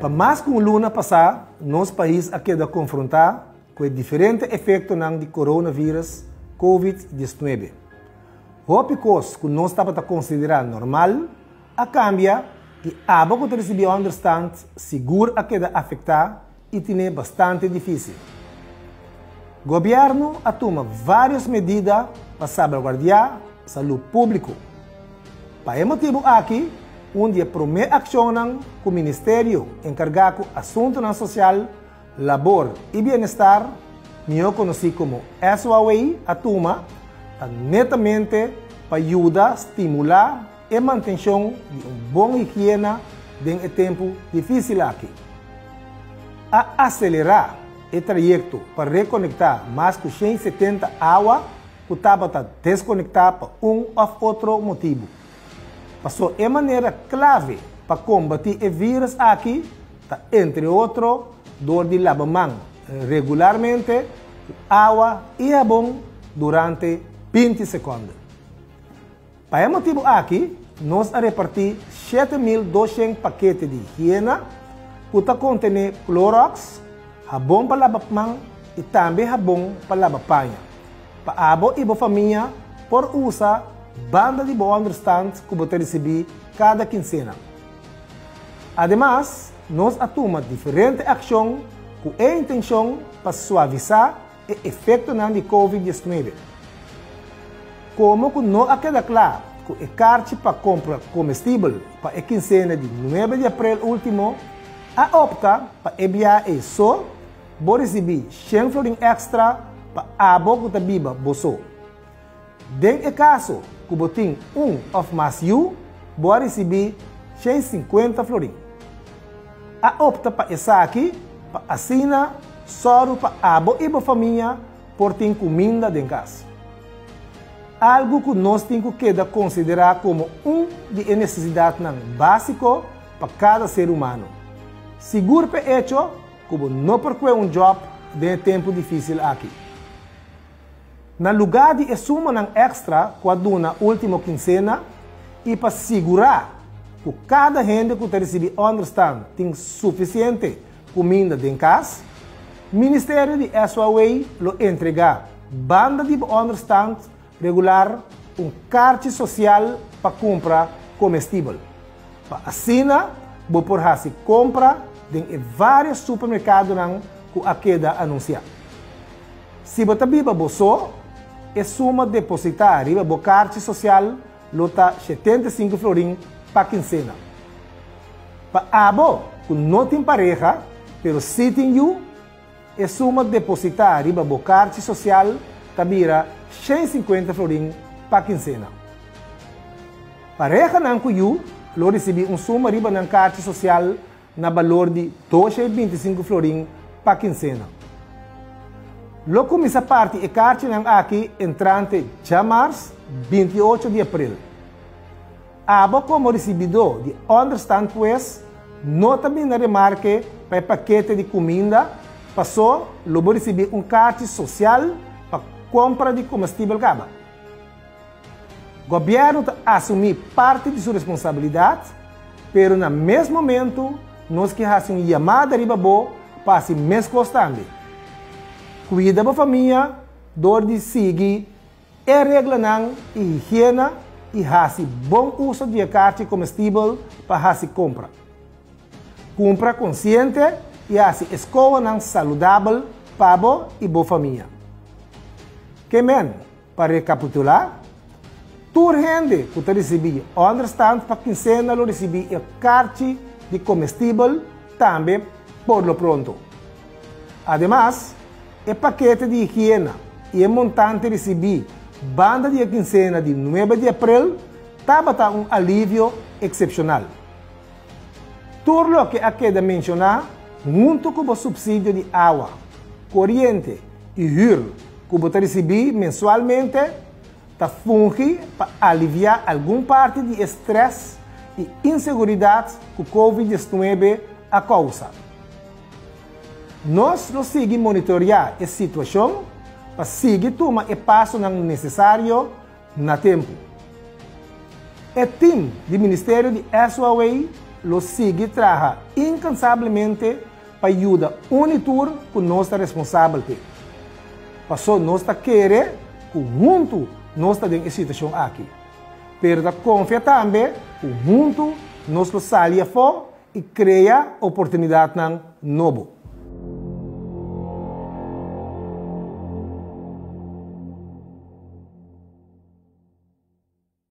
Pa mas ku un luna pasá nos pais a keda konfrontá ku e diferente efektonan di coronavirus Covid 19. Hopi kos ku nos tabata konsiderá normal a kambia i abo ku ta risibí ònderstant sigur a keda afektá i tine bastante difísil. Gobièrnu a tuma vários medida pa salbaguardiá salú públiko. Pa e motibu aki, un di e promé akshonnan ku Ministerio enkargá ku Asuntunan Sosial, Labor i Bienestar, mihó konosí komo SOAW, a tuma ta netamente pa yuda stimulá e mantenshon di un bon higiena den e tempu difísil aki. A aselerá e trayekto pa rekonektá mas ku 170 awa ku tabata deskonektá pa un òf otro motibu. Pasó e manera klave pa kombatí e vírus aki ta entre otro dor di laba man regularmente ku awa i habon durante 20 sekònde. Pa e motibu aki nos a repartí 7200 pakete di higiena ku ta kontené Clorox, habon pa laba man i tambe habon pa laba paña, pa abo i bo famia por usa banda di bo ònderstant ku bo ta risibí kada kinsena. Ademas, nos a tuma diferente akshon ku e intenshon pa suavisá e efektonan di Covid 19. Komo ku no a keda kla ku e karchi pa kompra komestibel pa e kinsena di 9 di aprel último, a opta pa e bia ei so bo risibí 100 florin èkstra pa abo ku ta biba bo so. Den e kaso ku bo tin un òf mas yu, bo a risibí 150 florin. A opta pa esaki pa asina sòru pa abo i bo famia por tin kuminda den kas. Algu ku nos tin ku keda konsiderá komo un di e nesesidatnan básiko pa kada ser humano. Sigur p'e echo ku bo no por kue un djòp den e tempu difísil aki. Na lugá di e sumanan èkstra ku a duna último kinsena i pa sigurá ku kada hende ku ta risibí ònderstant tin sufisiente kuminda den kas, Ministerio di SOAW lo entregá banda di bo ònderstant regular un karchi sosial pa kumpra komestibel, pa asina bo por hasi kompra den e vários supermerkadonan ku a keda anunsiá. Si bo ta biba bo so, e suma depositá riba bo karchi sosial lo ta 75 florin pa kinsena. Pa abo ku no tin pareha, pero sí tin yu, e suma depositá riba bo karchi sosial ta bira 150 florin pa kinsena. Parehanan ku yu lo risibí un suma riba nan karchi sosial na balor di 225 florin pa kinsena. Lo kuminsá parti e karchinan aki entrante djamars 28 di aprel. Abo komo risibidó di ònderstant pues no ta bini na remarke pa e pakete di kuminda, pasó lo bo risibí un karchi sosial pa kompra di komestibel kaba. Gobièrnu ta asumí parti di su responsabilidat, pero na mes momentu nos ke hasi un yamada riba bo pa hasi meskos tambe. Kuida bo famia dor di sigui e reglanan i higiena i hasi bon uso di e karchi komestibel pa hasi kompra. Kumpra konsiente i hasi eskohonan saludabel pa bo i bo famia. Ke men, pa rekapitulá, tur hende ku ta risibí ònderstant pa kinsena lo risibí e karchi di komestibel tambe por lo pronto. Ademas, e pakete di higiena i e montante risibí banda di e kinsena di 9 di aprel tabata un alivio eksepshonal. Tur loke a keda menshoná huntu ku bo supsidio di awa, koriente i hür ku bo ta risibí mensualmente ta fungi pa aliviá algun parti di e strès i inseguridat ku Covid 19 a kousa. Nos lo sigui monitoriá e situashon pa sigui tuma e pasonan nesesario na tempu. E tim di Ministerio di SOAW. lo sigui traha inkansablemente pa yuda un i tur ku nos ta responsabel p'e. Pasó nos ta kere ku huntu nos ta den e situashon aki. Pero ta konfia tambe ku huntu nos lo sali afó i krea oportunidatnan nobo.